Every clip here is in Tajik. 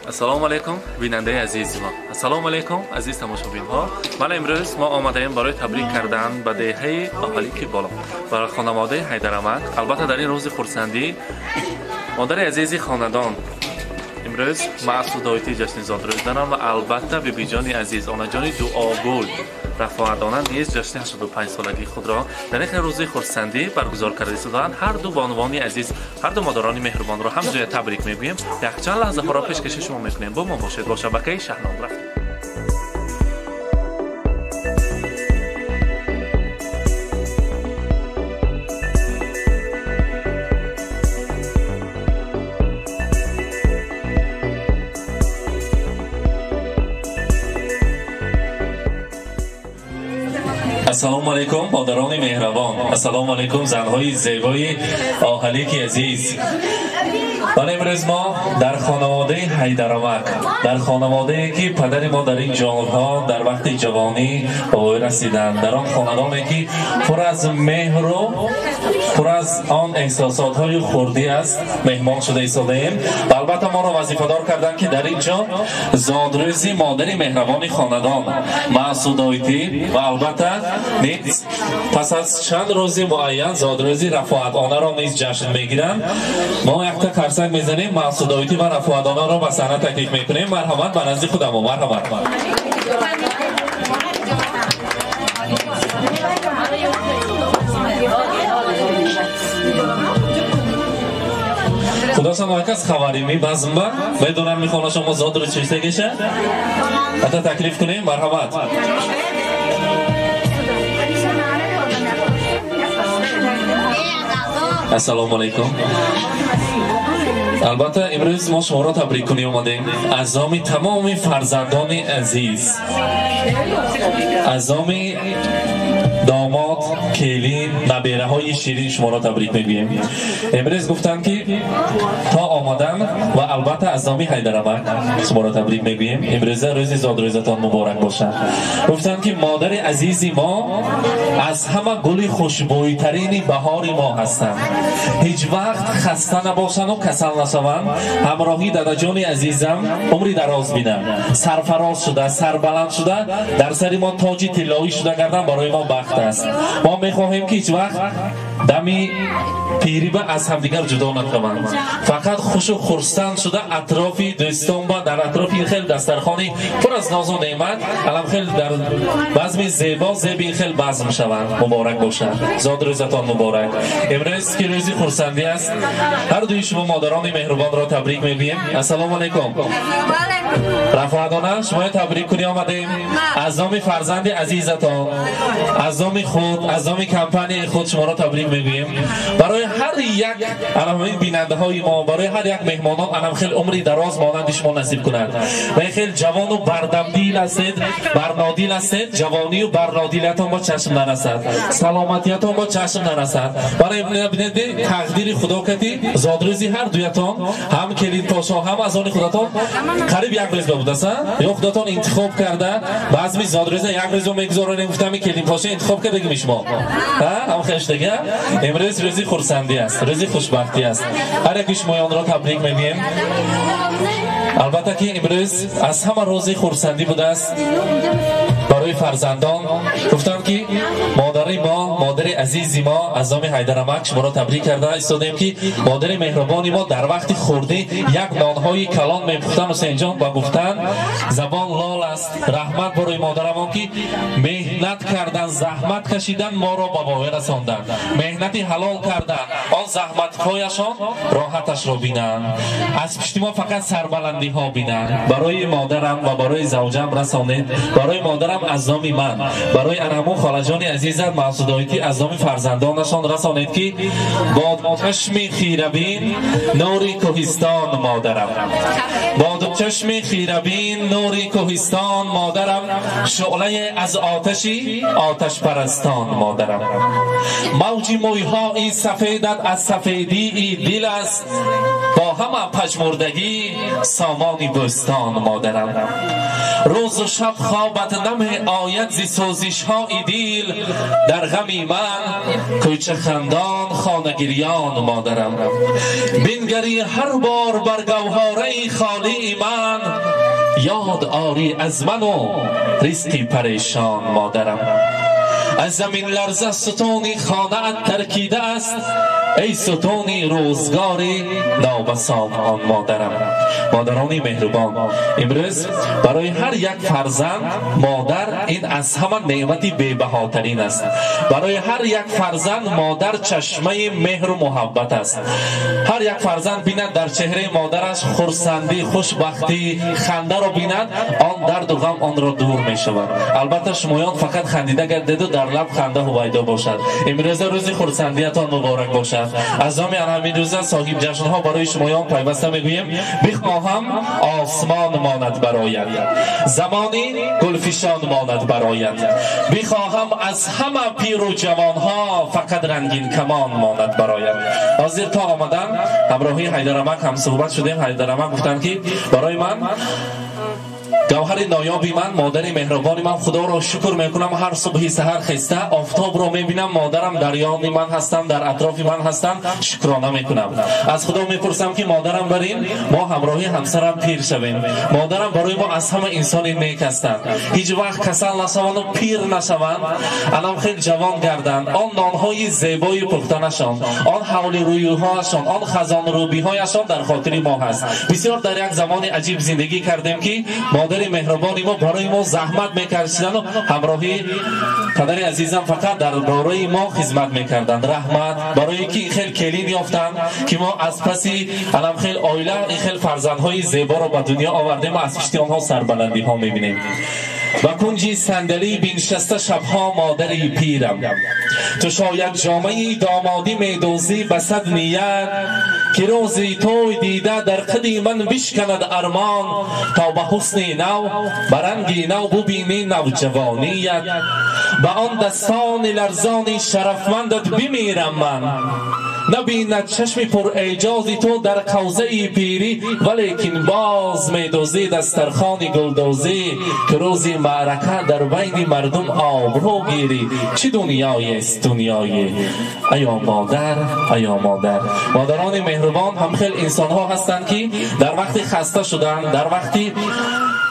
Ассалому алайкум бинандаи азизи мо. Ассалому алайкум азиз тамошобинҳо. Ман имрӯз мо омадаем барои табрик кардан ба деҳаи Оҳалики Боло, барои хонаводаи Ҳайдарамак. Албатта дар ин рӯзи хурсандӣ модари азизи хонадон имрӯз Маъсудоити ҷашни зодрӯз доранд ва албатта бибиҷони азиз, онаҷони дуогул Рафоатона низ ҷашни 85 солагии худро дар ин рӯзи хурсандӣ баргузор карда истоданд. Ҳар ду бонувони азиз, ҳар ду модарони меҳрубонро ҳамҷоя табрик мегӯем. Якчанд лаҳзаҳоро пешкаши шумо мекунем. Бо мо бошед бо шабакаи Шаҳнод. Рафтем. Ассалому алайкум модарони меҳрабон. Ассалому алайкум занҳои зебои Оҳалики азиз. Вале имрӯз мо дар хонаводаи Ҳайдарамак, дар хонаводае ки падари мо дар ин ҷонҳо дар вақти ҷавонӣ ба воя расиданд, дар он хонадоне ки пур аз меҳру пур аз он эҳсосотҳои хурдӣ аст, меҳмон шуда истодаем. Ва албатта моро вазифадор карданд ки дар ин ҷо зодрӯзи модари меҳрабони хонадон Маъсудоитӣ ва албатта низ пас аз чанд рӯзи муайян зодрӯзи Рафоатонаро низ ҷашн мегиранд. Мо якта қарсак мезанем, Маъсудоитӣ ва Рафоатонаро ба саҳна таклиф мекунем. Марҳамат ба назди худамо, марҳамат. Худосан акас хабари ми базмба медонам михона шумо зодрӯз чиштагиша? Ата таклиф кунем, марҳамат. Ассалому алайкум. Албатта имрӯз мо шуморо табрик кунӣ омадем аз номи тамоми фарзандони азиз, аз номи домод, келин, набераҳои ширин шуморо табрик мегӯем. Имрӯз гуфтанд ки то омадан ва албатта аз номи Ҳайдарамак шуморо табрик мегӯем. Имрӯза рӯзи зодрӯзатон муборак бошад. Гуфтанд ки модари азизи мо аз ҳама гули хушбӯйтарини баҳори мо ҳастанд. Ҳеҷ вақт хаста набошанду касал нашаванд. Ҳамроҳи дадаҷони азизам умри дароз бинанд, сарфароз шуда, сарбаланд шуда, дар сари мо тоҷи тиллоӣ шуда гардан барои мо бахт аст. Мо мехоҳем ки ҳеҷ вақт дами пириба аз ҳамдигар ҷудо накунанд. Фақат хушу хурсанд шуда атрофи дӯстон ба дар атрофи ин хел дастархони пур аз нозу неъмат алам хел дар базми зебо зеби ин хел базм шаванд. Муборак бошад, зодрӯзатон муборак. Имрӯз ки рӯзи хурсандӣ аст, ҳар дуи шумо модарони меҳрубонро табрик мегӯем. Ассалому алайкум. Рафоатона, шуморо табрик кунӣ омадем аз номи фарзанди азизатон, аз номи худ, аз номи компанияи худ шуморо табрик мегӯем. Барои ҳар як анамин бинандаҳои мо, барои ҳар як меҳмонон анам хел умри дароз монанди шумо насиб кунад. Ва хел ҷавону бардамдил ҳастед, барнодил ҳастед, ҷавонию барнодилиятон бо чашм нарасад, саломатиятон бо чашм нарасад. Барои бинед тақдири Худо кати зодрӯзи ҳар дуятон, ҳам келинпошо, ҳам аз они худатон қариб як рӯз будааст. Ё худатон интихоб карда баъзми зодрӯза як рӯзо мегузаронем, гуфтами келинпоша интихоб кардагим шумо. Ҳам хештага. Имрӯз рӯзи хурсандӣ аст, рӯзи хушбахтӣ аст. Ҳар яки шумоёнро табрик мегӯем. Албатта ки имрӯз аз ҳама рӯзи хурсандӣ будааст барои фарзандон. Гуфтанд ки модари мо, модари азизи мо аз номи Ҳайдарамак шуморо табрик карда истодем ки модари меҳрубони мо дар вақти хурдӣ як нонҳои калон мепухтанд. Ҳусейнҷон ба гуфтан забон лол аст. Раҳмат барои модарамон ки меҳнат кардан, заҳмат кашидан, моро ба воя расонданд, меҳнати ҳалол кардан, он заҳматҳояшон роҳаташро бинанд, аз пишти мо фақат сарбаландиҳо бинанд. Барои модарам ва барои завҷам расонед, барои модарам аз номи ман, барои анаму холаҷони азизат Маъсудоитӣ аз номи фарзандонашон расонед ки бо чашми хирабин нури кӯҳистон модарам, бо чашми хирабин нури кӯҳистон модарам, шӯълае аз оташи оташпарастон модарам. Мавҷи мӯйҳои сафедат аз сафедии дил аст, бо ҳама пажмурдагӣ сомони бӯстон модарам. Рӯзу шаб хобат наме ояд зи сӯзишҳои дил дар ғами ман кӯча хандон хонагирён модарам бингарӣ ҳар бор бар гавҳораи холии ман ёд орӣ аз ману ризқи парешон модарам аз замин ларза сутуни хонаат таркида аст эй сутуни рӯзгори нобасомон модарам. Модарони меҳрубон, имрӯз барои ҳар як фарзанд модар ин аз ҳама неъмати бебаҳотарин аст. Барои ҳар як фарзанд модар чашмаи меҳру муҳаббат аст. Ҳар як фарзанд бинад дар чеҳраи модараш хурсандӣ, хушбахтӣ, хандаро бинад, он дарду ғам онро дур мешавад. Албатта шумоён фақат хандида гардеду дар лаб ханда ҳувайдо бошад. Имрӯза рӯзи хурсандиятон муборак бошад. Аз номи ҳамин рӯза соҳиб ҷашнҳо барои шумоён пайваста мегӯем: бихоҳам осмон монад барояд, замони гулфишон монад барояд, бихоҳам аз ҳама пиру ҷавонҳо фақат рангин камон монад барояд. Ҳозир то омадан ҳамроҳи Ҳайдарамак ҳам суҳбат шудем. Ҳайдарамак гуфтанд ки барои ман гавҳари ноёби ман, модари меҳрубони ман, худоро шукр мекунам, ҳар субҳи саҳар хеста офтобро мебинам, модарам дар ёни ман ҳастанд, дар атрофи ман ҳастанд, шукрона мекунам. Аз худо мепурсам ки модарам барин мо ҳамроҳи ҳамсарам пир шавем. Модарам барои мо аз ҳама инсони нек ҳастанд, ҳеҷ вақт касал нашаванду пир нашаванд, анам хел ҷавон гарданд. Он нонҳои зебои пухтанашон, он ҳавлирӯйҳояшон, он хазонрӯбиҳояшон дар хотири мо ҳаст. Бисёр дар як замони аҷиб зиндагӣ кардем ки модари меҳрубони мо барои мо заҳмат мекашидану ҳамроҳи падари азизам фақат дар бораи мо хизмат мекарданд. Раҳмат барои ки ин хел келин ёфтанд ки мо аз паси анам хел оила ин хел фарзандҳои зеборо ба дунё овардем ва аз пишти онҳо сарбаландиҳо мебинем. Ба кунҷи сандалӣ биншаста шабҳо модари пирам, ту шояд ҷомаи домодӣ медӯзӣ ба сад ният, ки рӯзи той дида дар қади ман бишканад армон, то ба ҳусни нав ба ранги нав бубинӣ навҷавоният. Ба он дастони ларзони шарафмандат бимирам ман, набинад чашми пурэъҷози ту дар қавзаи пирӣ, валекин боз медӯзӣ дастархони гулдӯзӣ, ки рӯзи маърака дар байни мардум обрӯ гирӣ. Чӣ дунёест дунёе, аё модар, аё модар. Модарони меҳрубон ҳам хел инсонҳо ҳастанд ки дар вақти хаста шудан, дар вақти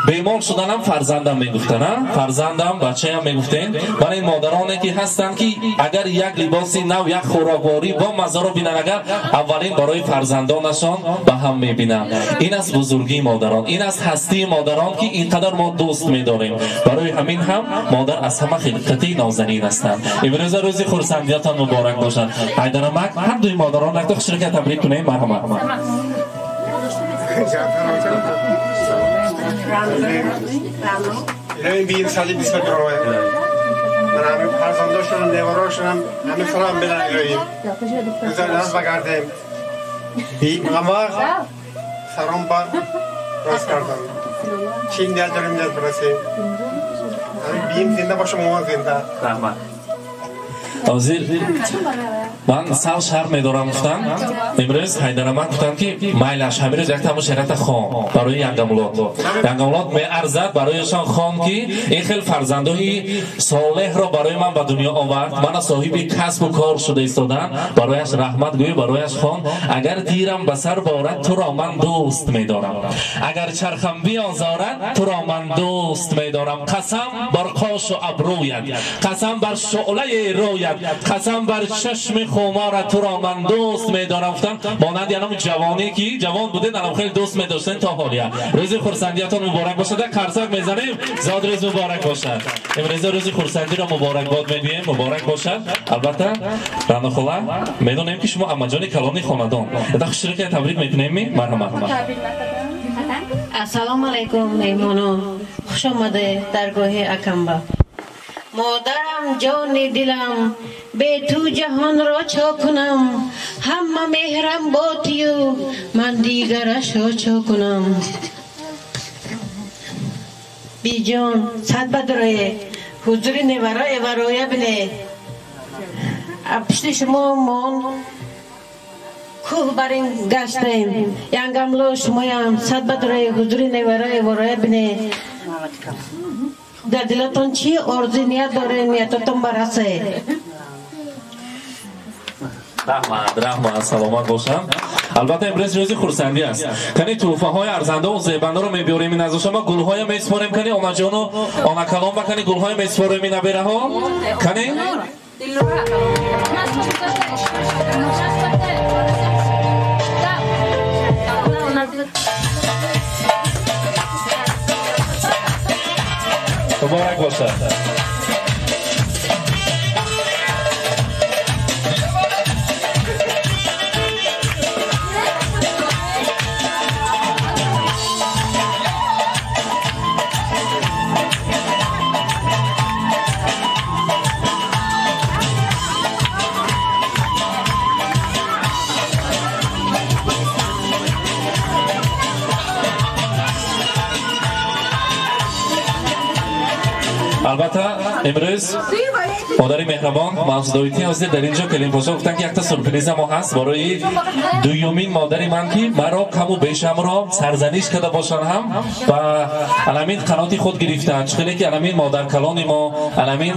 бемор шуданам фарзандам мегуфтанд, фарзандам, бачаям мегуфтем. Ман ин модароне ки ҳастанд ки агар як либоси нав, як хӯрокворӣ бо маззаро бинанд, агар аввалин барои фарзандонашон ба ҳам мебинанд. Ин аст бузургии модарон, ин аст ҳастии модарон ки ин қадар мо дӯст медорем. Барои ҳамин ҳам модар аз ҳама хилқати нозанин ҳастанд. Имрӯза рӯзи хурсандиятон муборак бошад. Ҳайдарамак, ҳар дуи модарон якто хушрика табрик кунем. Марҳамат. الهی بیم سالی 20 روه من همه فرزنداشونم نواراشونم همه سلام بدن الهی بزن دست بگردیم اما سرم با راست کردم چین دل داریم دل برسیم همه بیم زنده باشم ما زنده. رحمت. ҳозир ман сал шарм медорам гуфтам. Имрӯз Ҳайдарамак гуфтам ки майлаш ҳамирӯз як таму шерата хон барои янгамулод. Янгамулод меарзад барояшон хон ки ин хел фарзандои солеҳро барои ман ба дунё овард, мана соҳиби касбу кор шуда истодан, барояш раҳмат гӯй, барояш хон. Агар тирам ба сар борад туро ман дӯст медорам, агар чархам биозорад туро ман дӯст медорам. Қасам бар қошу абрӯят, қасам бар шӯълаи рӯят, қасам бар чашми хумора туро ман дӯст медорам. Гуфтам монанди анам ҷавоне ки ҷавон будед, анам хеле дӯст медоштед то ҳолия. Рӯзи хурсандиятон муборак бошад. Қарсак мезанем. Зод рӯз муборак бошад. Имрӯза рӯзи хурсандиро муборакбод мегӯем. Муборак бошад. Албатта Рано хола, медонем ки шумо амаҷони калони хонадон. Эта хушрика табрик мекунем. Марҳамат. Ассалому алайкум меҳмонон, хуш омадед даргоҳи Акамба. Модарам ҷони дилам, бе ту ҷаҳонро чо кунам, ҳама меҳрам бо тию ман дигарашро чо кунам. Биҷон сад бадрое ҳузури невара эвароя бине, пишти шумо мон кӯҳ бар ин гаштем, янгамло шумоям сад бадрое ҳузури невара эвароя бине. Дар дилатон чӣ орзу ният доред, ниятатон барасе. Раҳмат, раҳмат, саломат бошам. Албатта имрӯз рӯзи хурсандӣ аст. Кани тӯҳфаҳои арзанда ва зебандаро мебиёрем ин аз шумо, гулҳоя месупорем кани онаҷону онакалон ба кани гулҳоя месупорем ин набераҳо. Кани муборак бошад. Албатта имрӯз модари меҳрабон Мавзудоитӣ ҳозир дар инҷо келинпошо гуфтанд ки якта сюрприза мо ҳаст барои дуюмин модари ман ки маро каму бешамро сарзаниш карда бошанд ҳам ва аламин қаноти худ гирифтанд. Чӣ ки аламин модаркалони мо, аламин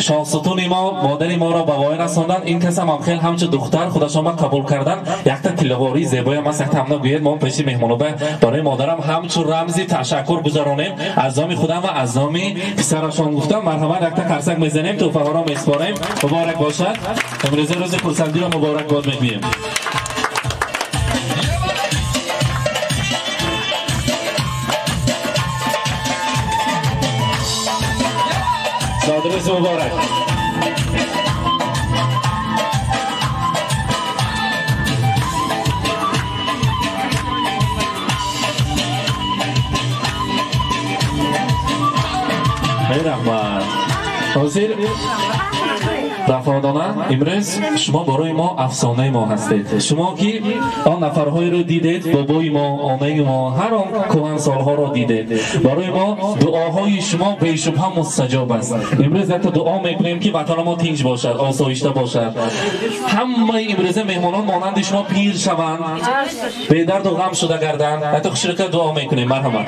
шонсутуни мо модари моро ба воя расонданд. Ин кас ҳам хел ҳамчу духтар худашон қабул кардан. Якта тилловории зебоям аст, якта ҳамна гӯед мо пеши меҳмонобе барои модарам ҳамчу рамзи ташаккур гузаронем аз номи худам ва аз номи писарашон гуфтам. Марҳамат, якта қарсак мезанем, тӯҳфаҳоро месупорем. Муборак бошад. Имрӯза рӯзи хурсандиро муборакбод мегӯем. Зодрӯзи муборак. Раҳмат. Ҳозир рафоъдона имрӯз шумо барои мо афсонаи мо ҳастед. Шумо ки он нафарҳоеро дидед, бобои мо, онаи мо, ҳар он кӯҳансолҳоро дидед, барои мо дуоҳои шумо бешубҳа мустаҷоб аст. Имрӯз якта дуо мекунем ки ватани мо тинҷ бошад, осоишта бошад. Ҳамаи имрӯза меҳмонон монанди шумо пир шаванд, бедарду ғам шуда гарданд. Якта хушрика дуо мекунем. Марҳамат.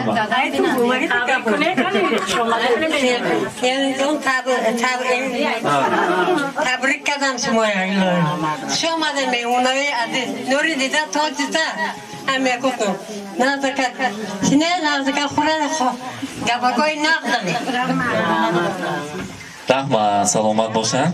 Табрик кардам шуморо. Хуш омадед меҳмонои азиз. Нури дида то дида ҳам мегуфтум. Назака чине назака хура гапакои нағз доред. Раҳмат, саломат бошанд.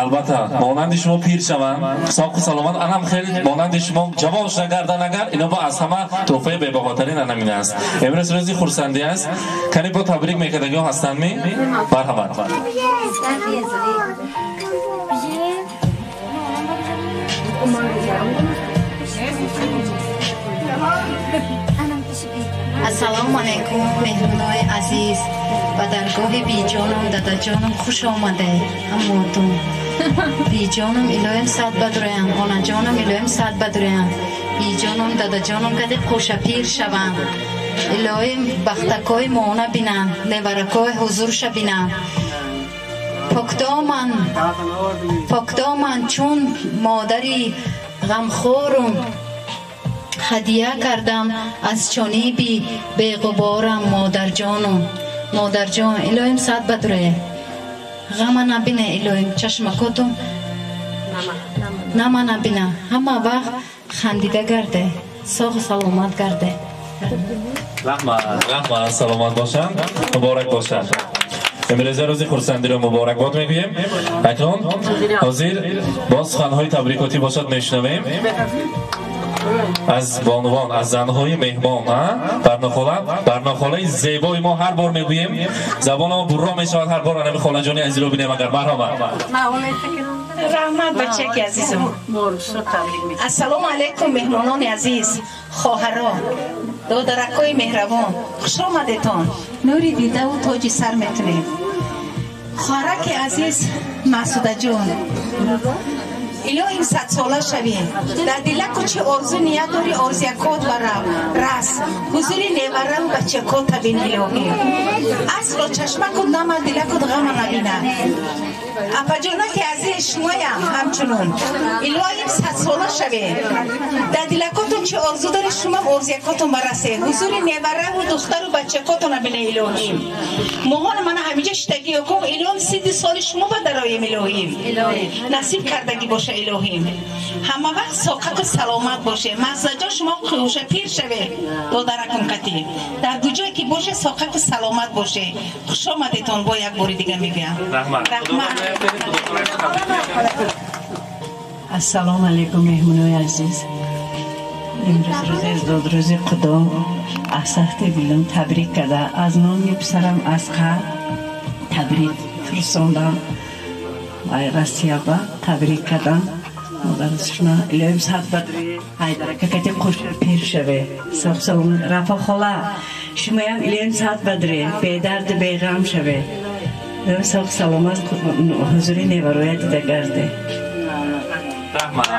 Албатта монанди шумо пир шаванд, соқу саломат, анам хеле монанди шумо ҷавон шуда гардан агар, ино бо аз ҳама тӯҳфаи бебаҳотарин анамин аст. Имрӯз рӯзи хурсандӣ аст. Кани бо табрик мекардагиҳо ҳастанд ми? Марҳамат. Ассалому алайкум меҳмонои азиз. Ба даргоҳи биҷонам, дадаҷонам хуш омадед. Ҳамотун биҷонам илоҳим сад бадураям, онаҷонам илоҳим сад бадураям, биҷонам дадаҷонам каде қӯшапир шаванд, илоҳим бахтакои моона бинанд, неваракои ҳузурша бинанд. Покдоман, покдоман чун модари ғамхорум ҳадия кардам аз ҷониби беғуборам модарҷонум. Модарҷон илоҳим сад бадуре, ғама набине илоҳим, чашмакотум нама набина, ҳама вақт хандида гарде, соғу саломат гарде. Раҳмат, раҳмат, саломат бошанд, муборак бошанд. Имрӯза рӯзи хурсандиро муборакбод мегӯем. Акнун ҳозир боз суханҳои табрикотӣ бошад мешунавем аз бонувон, аз занҳои меҳмон. Барнохола, барнохолаи зебои мо ҳар бор мегӯем, забонамо бурро мешавад ҳар бор анами холаҷони азизро бинем агар. Марҳамат. Раҳмат бачаки азизам. Ассалому алайкум меҳмонони азиз, хоҳаро, додаракои меҳрабон, хуш омадетон. Нури дидаву тоҷи сар мекунем. Хоҳараки азиз Маъсудаҷон, Илоҳим садсола шавем. Дар дилаку чӣ орзу ният дорӣ, орзуякот барав рас. Ҳузури невараву бачакот табин илоҳим. Асло чашмакут нама, дилакут ғама набина. Апаҷонаки азиз, шумоям ҳамчунун. Илоҳим садсола шавед. Дар дилакотон чӣ орзу доред, шумам орзуякотон барасе. Ҳузури невараву духтару бачакотон набина илоҳим. Моҳон мана ҳамиҷа шитагӣ ёкун, илоҳим сиди соли шумо ба дароем илоҳим. Насиб кардагӣ боша илоҳим. Ҳама вақт соқату саломат боше. Мағзаҷон, шумо қӯша пир шаве, додаракун катӣ. Дар куҷое ки боше, соқату саломат боше. Хуш омадетон, бо як бори дига мегӯям. Раҳмат. Раҳмат. Ассалому алайкум, меҳмонои азиз. Имрӯз рӯзи зодрӯзи Худо аз сахти дилам табрик карда, аз номи писарам Асқар табрик фирсондам. Россияба табрик кардам. Модарашона илоҳим сад бадри ҳайдаракакати қӯша пир шаве. Соғ саломат. Рафа хола, шумоям илоҳим сад бадри бедарду беғам шаве. Соғ саломат, ҳузури невароя дида гарде. Раҳмат.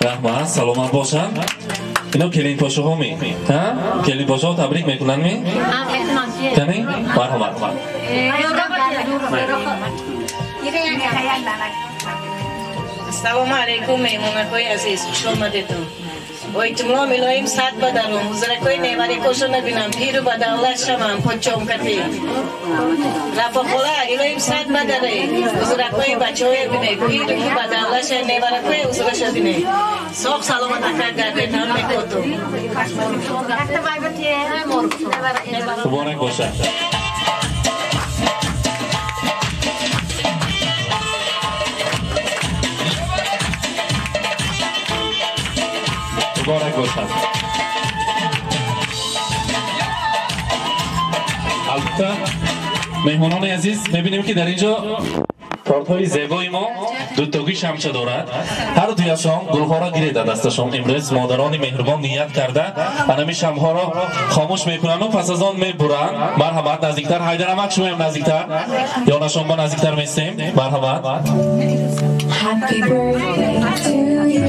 Раҳмат, саломат бошанд. Ино келинпошаҳо ми? Ҳа? Келинпошаҳо табрик мекунанд ми? Кани? Марҳамат. Ассалому алайкум, меҳмонакҳои азиз, хуш омадетон. Ойтимлом илоҳим сад бадарум, ҳузуракҳои неварикошо набинам, пиру ба давлат шавам, подчомкатӣ. Рафохола, илоҳим сад бадаре, ҳузуракҳои бачаҳое бине, пиру ба давлат ша, неваракҳои ҳузураша бине. Соғ саломат акар гардед, ҳам мекотум. Муборак бошад. Муборак бошад. Албатта, меҳмонони азиз, мебинем ки дар инҷо тортҳои зебои мо дутогӣ шамча дорад. Ҳар дуяшон гулҳоро гиреда дасташон. Имрӯз модарони меҳрубон ният карда анами шамҳоро хомӯш мекунанду пас аз он мебуранд. Марҳамат, наздиктар. Ҳайдарамак, шумоям наздиктар. Ёнашон ба наздиктар местем. Марҳамат. Happy birthday to you.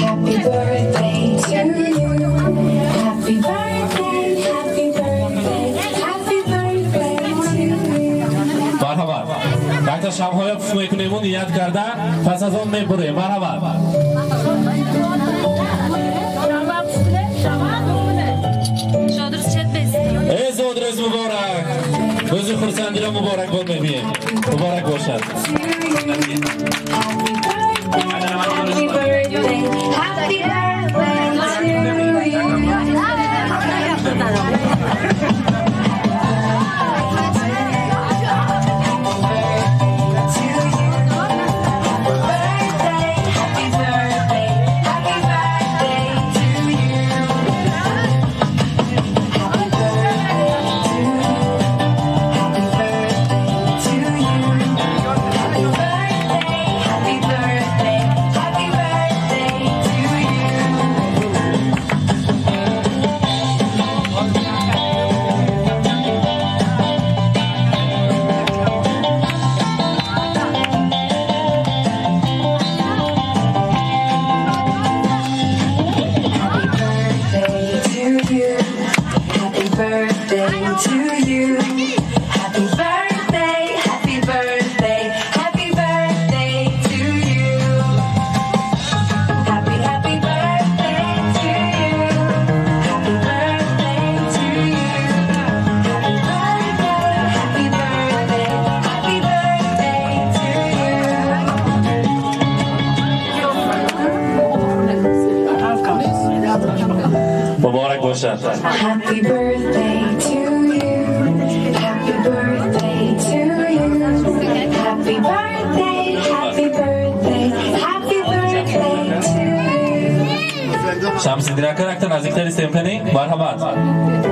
Happy birthday to you. Happy birthday, happy birthday, happy birthday to you. Марҳамат. Якта шамҳоя пуф мекунему ният карда, пас аз он мебурем. Марҳамат. Эй зодрӯз муборак! Рӯзи хурсандиро муборакбод мебием. Муборак бошад. Happy birthday, happy birthday to you. Happy birthday, happy birthday to you. Happy birthday to you. Happy birthday to you. Happy birthday, happy birthday, happy birthday to you. Happy birthday to you. Happy birthday to you. Happy birthday, happy birthday, happy birthday to you. Happy, happy birthday to you. Happy birthday to you. Happy birthday, happy birthday, happy birthday to you. Муборак бошад. Happy birthday to you. Happy birthday to you. Happy birthday, happy birthday, happy birthday to you. Шамсиддин ака, якта наздиктар истем кани? Марҳамат.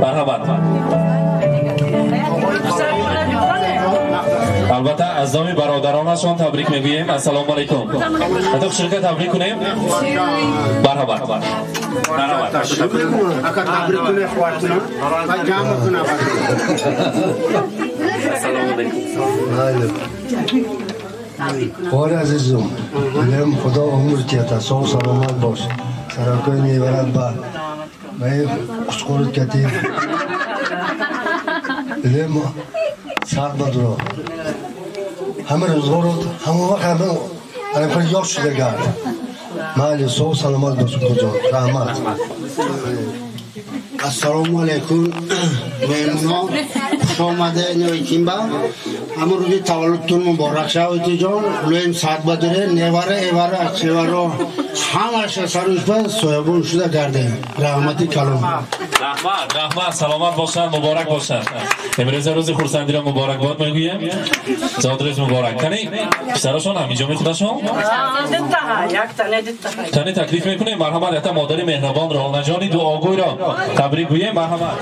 Марҳамат. Албатта, аз номи бародаронашон табрик мегӯем. Ассалому алайкум. Ҳатто хушрика табрик кунем. Марҳамат. Марҳамат. Ака табрик куне, хвартуна. Ва ҷамъ куна. Ассалому алайкум. Хоҳари азизум, илоҳим Худо умр тията, соғ саломат бош. Саракои неварат ба қучқурут катиб. Илоҳим сар бадро. Ҳама рӯзгорот, ҳама вақт ҳама алакай ёш шуда гард. Майли, соғ саломат бош, Худоҷон. Раҳмат. Ассалому алайкум, меҳмонон, хуш омадед Новикинба. Ҳамун рӯзи таваллудтон муборак шавад, итиҷон. Илоҳим саҳат бадоре, невара, эвара, чеваро ҳамаша сарушба соябон шуда гардем. Раҳмати калом. Раҳмат, раҳмат, саломат бошанд, муборак бошанд. Имрӯз рӯзи хурсандиро муборакбод мегӯем. Зодрӯз муборак. Кани писарашон ҳаминҷо мехудашон? Кани таклиф мекунем, марҳамат, якта модари меҳрабонро, онаҷони дуогӯйро табрик гӯем, марҳамат.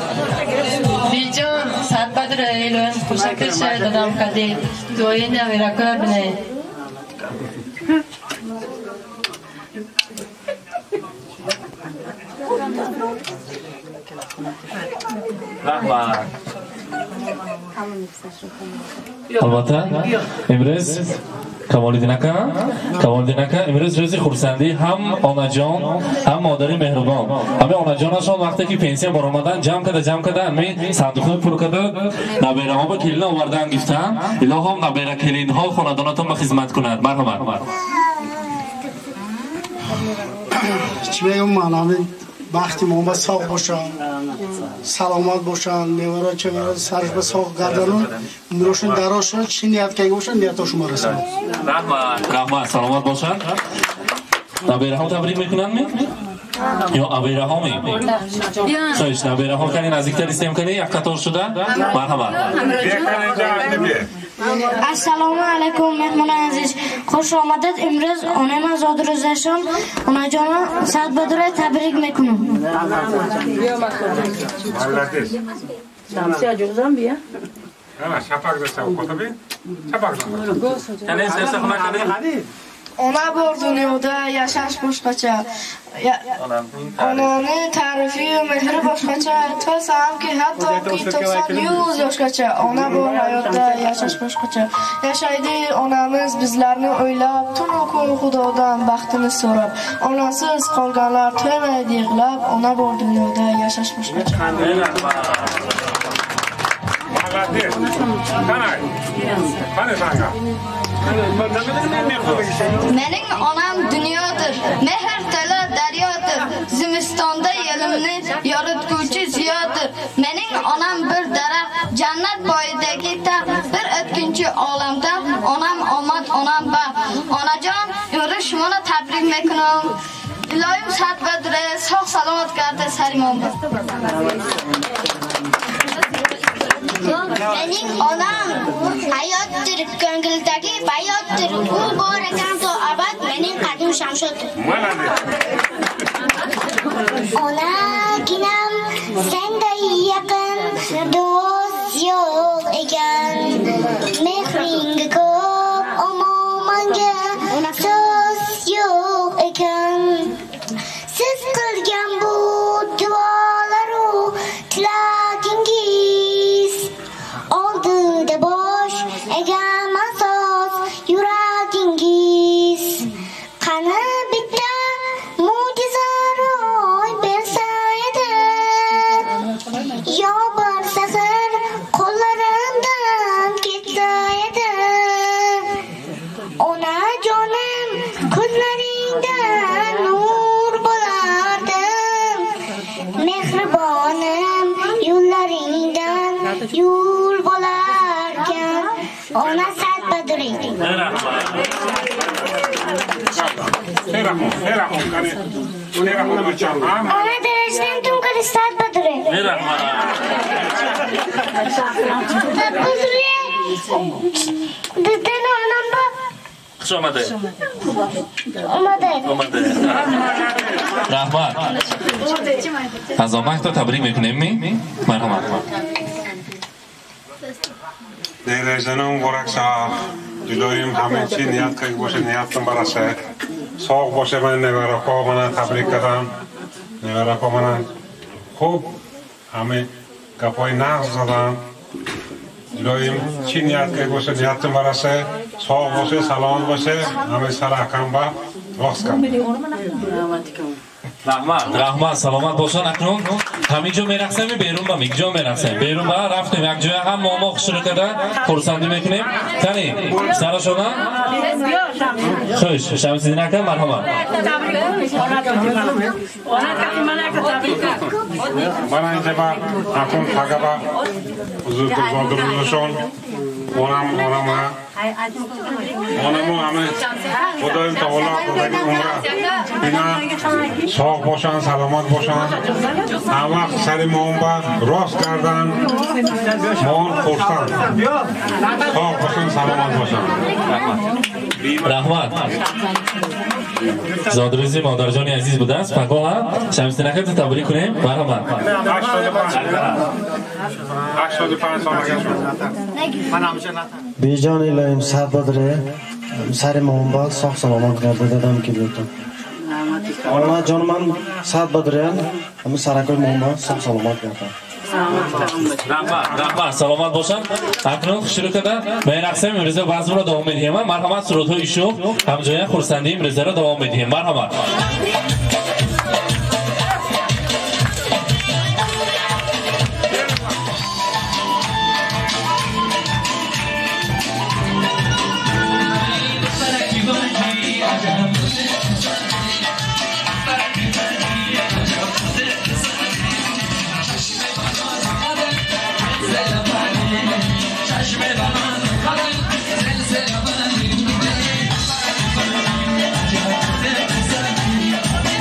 Биҷон, сад бадра, илоҳим хурсанд шавад, додам кади. Дуои навиракоя бинед. Раҳмат. Албатта, имрӯз Камолиддин ака, Камолиддин ака, имрӯз рӯзи хурсандӣ ҳам онаҷон, ҳам модари меҳрубон. Ҳамин онаҷонашон вақте ки пенсия баромадан, ҷамъ карда, ҳамин сандуқҳои пур карда, набераҳо ба келин овардан гирифтан. Илоҳом набера келинҳо хонадонатон ба хизмат кунад. Марҳамат. Чӣ мегӯям ман, ҳамин бахти мо ба соғ бошанд, саломат бошанд, невара чевара сарш ба соғ гардану умрошон дароз шавад, чӣ ният карда бошанд, ниятошон марасад. Раҳмат, раҳмат, саломат бошанд. Набераҳо табрик мекунанд ми? Ё абераҳо ми? Хош, набераҳо кани наздиктар истем кани, як қатор шуда. Марҳамат. Ассалому алайкум, меҳмонони азиз. Хуш омадед. Имрӯз онама зодрӯзашон, онаҷонам сад бадура табрик мекунам. Ona bor dunyoda yashash boshqacha. Onani ta'rifi mehri boshqacha. Aytsamki, hattoki 90-100 yoshgacha ona bor hayotda yashash boshqacha. Yashaydi onamiz bizlarni o'ylab, tunu kun Xudodan baxtini so'rab. Onasiz qolganlar to'ymaydi yig'lab, ona bor dunyoda yashash boshqacha. Mening onam dunyodir, mehr to'la daryodir, zimistonda yelimni yoritguvchi ziyodir. Mening onam bir daraxt, jannat bo'yidagi taxt, bir o'tkinchi olamda onam omad, onam baxt. Onajon, imro'z shumoni tabrik mekunam. Iloyim sad badre, sog' salomat garda sarimon. Mening onam hayotdir, ko'ngildagi bayotdir. U bor ekan to abad, mening qadim shamshoddir. Onaginam senday yaqin do'st yo'q ekan. Mehring ko'p, ammo menga so'z yo'q ekan. Siz qilgan bu duolaru tilagingiz oldida bosh egaman soz yuragingiz. Qani bitta mo'jiza ro'y bersa edi, yo bir sehr qo'llarimdan ketsa edi. Onajonim ko'zlaringdan nur bo'lardim, mehribonim yo'llaringdan yo'l bo'larkan. Ona sad baduring. Ona darajadan tun sad baduring. Bizdan onam bor. Xush omadi. Omadi. Omadi. Rahmat. Azomakda tabrik mekunemmi? Marhamat. Nerajanom muborak shah. Judoyim hamma chi niyat qilib bo'sha niyatdan barasha. Sog' bo'sha mana nevara mana tabrik qildim. Nevara mana xo'p, hamma gapay naqz zadam. Илоҳим чӣ ният кард боша, ниятим бараса, соғ боша, саломат боша, ҳамаи сар акам ба рост кард. Раҳмат, раҳмат, саломат бошан. Акнун ҳамин ҷо мерақсем, берун ба мик ҷо мерақсем. Берун ба рафтем, як ҷоя ҳам мо хушрӯ карда хурсандӣ мекунем. Кани, сарашона? Хуш, Шамсиддин ака, марҳамат. Мана инҷа ба акун пага ба зодрӯзашон онам онама онамо ҳама Худои таоло додаги умра ина соғ бошанд, саломат бошанд, ҳар вақт сари моон ба рост кардан, моон хурсанд, соғ бошанд, саломат бошанд. Раҳмат. Зодрӯзи модарҷони азиз будааст. Пагоҳа Шамсиддин ака табрик кунем. Марҳамат. 85 солага шуд. Беҷон илоҳим сад бадре сари моҳонба соғ саломат гарда дадам ки бутун. Онаҷон ман сад бадреан ҳамин саракои моҳонба соғ саломат гарда. Раҳмат, раҳмат, саломат бошанд. Акнун хушрӯ карда мерақсем, имрӯза базмро давом медиҳем. Марҳамат, сурудҳои шӯх ҳамҷоя хурсандии имрӯзаро давом медиҳем. Марҳамат. Thank you.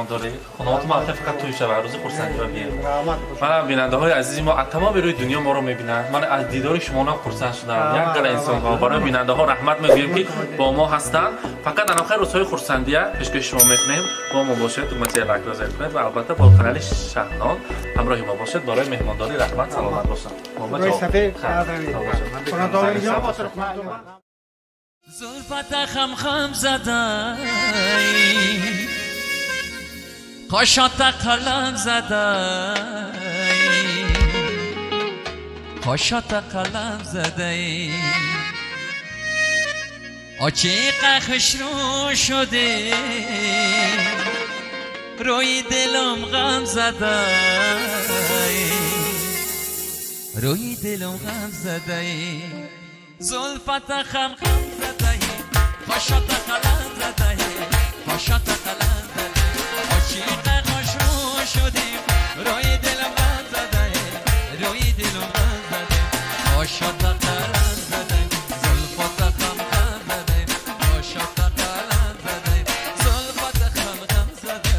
меҳмондорӣ. Хонаҳотон албатта фақат тӯй шавад, рӯзи хурсандӣ ва биёед. Ман бинандаҳои азизи мо аз тамоми рӯи дунё моро мебинанд. Ман аз дидори шумо ҳам хурсанд шудам. Як гала инсонҳо барои бинандаҳо раҳмат мегӯем ки бо мо ҳастанд. Фақат ана хайр рӯзҳои хурсандия пешкаши шумо мекунем. Бо мо бошед, тугмачаи лайкро зер кунед ва албатта бо канали Шаҳнон ҳамроҳи мо бошед барои меҳмондорӣ. Раҳмат, саломат бошед. زلفت خم خم زده قاشات قلم زده قاشات قلم زده آچیق خوش رو شده روی دلم غم زده روی دلم غم زده زلفت خم خم زده قاشات قلم زده قاشات قلم زده عاشق خوش رو شدیم روی دلم غم زده روی دلم غم زده قاشات قلم زده زلفت خم خم زده قاشات قلم زده زلفت خم خم زده.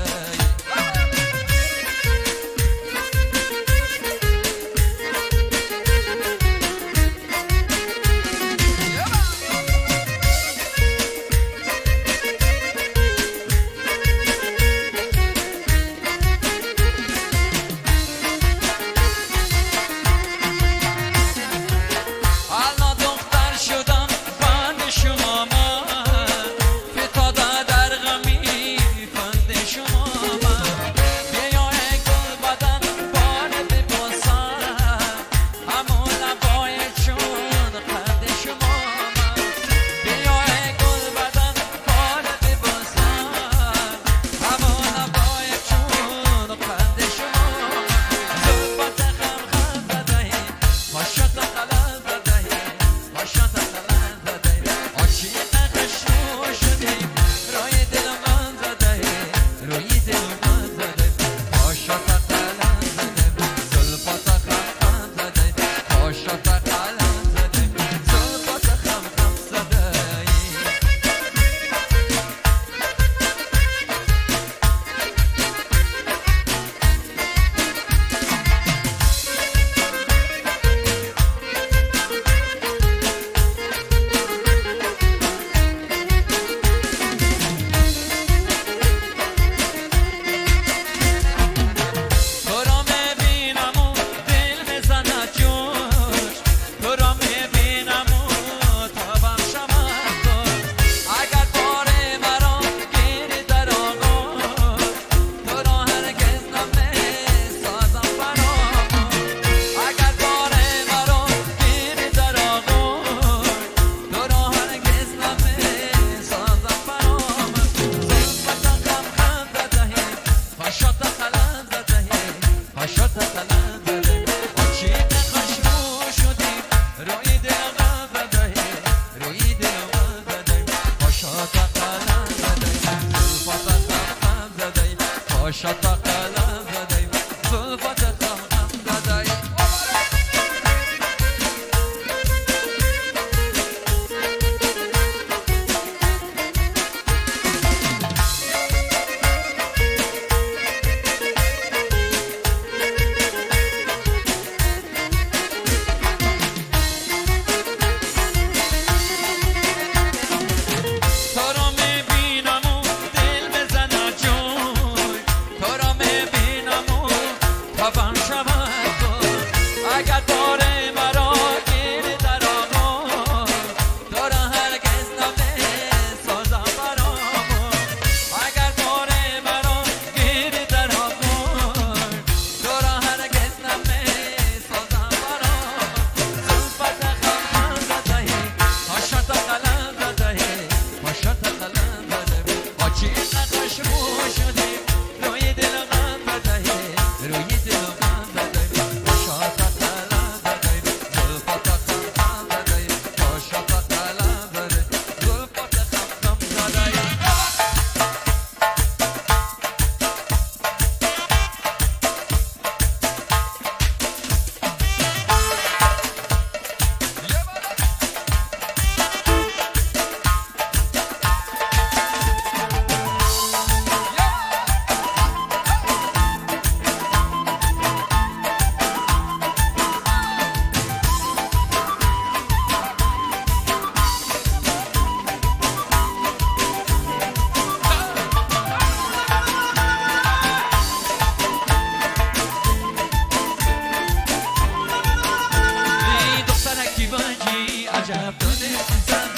زده.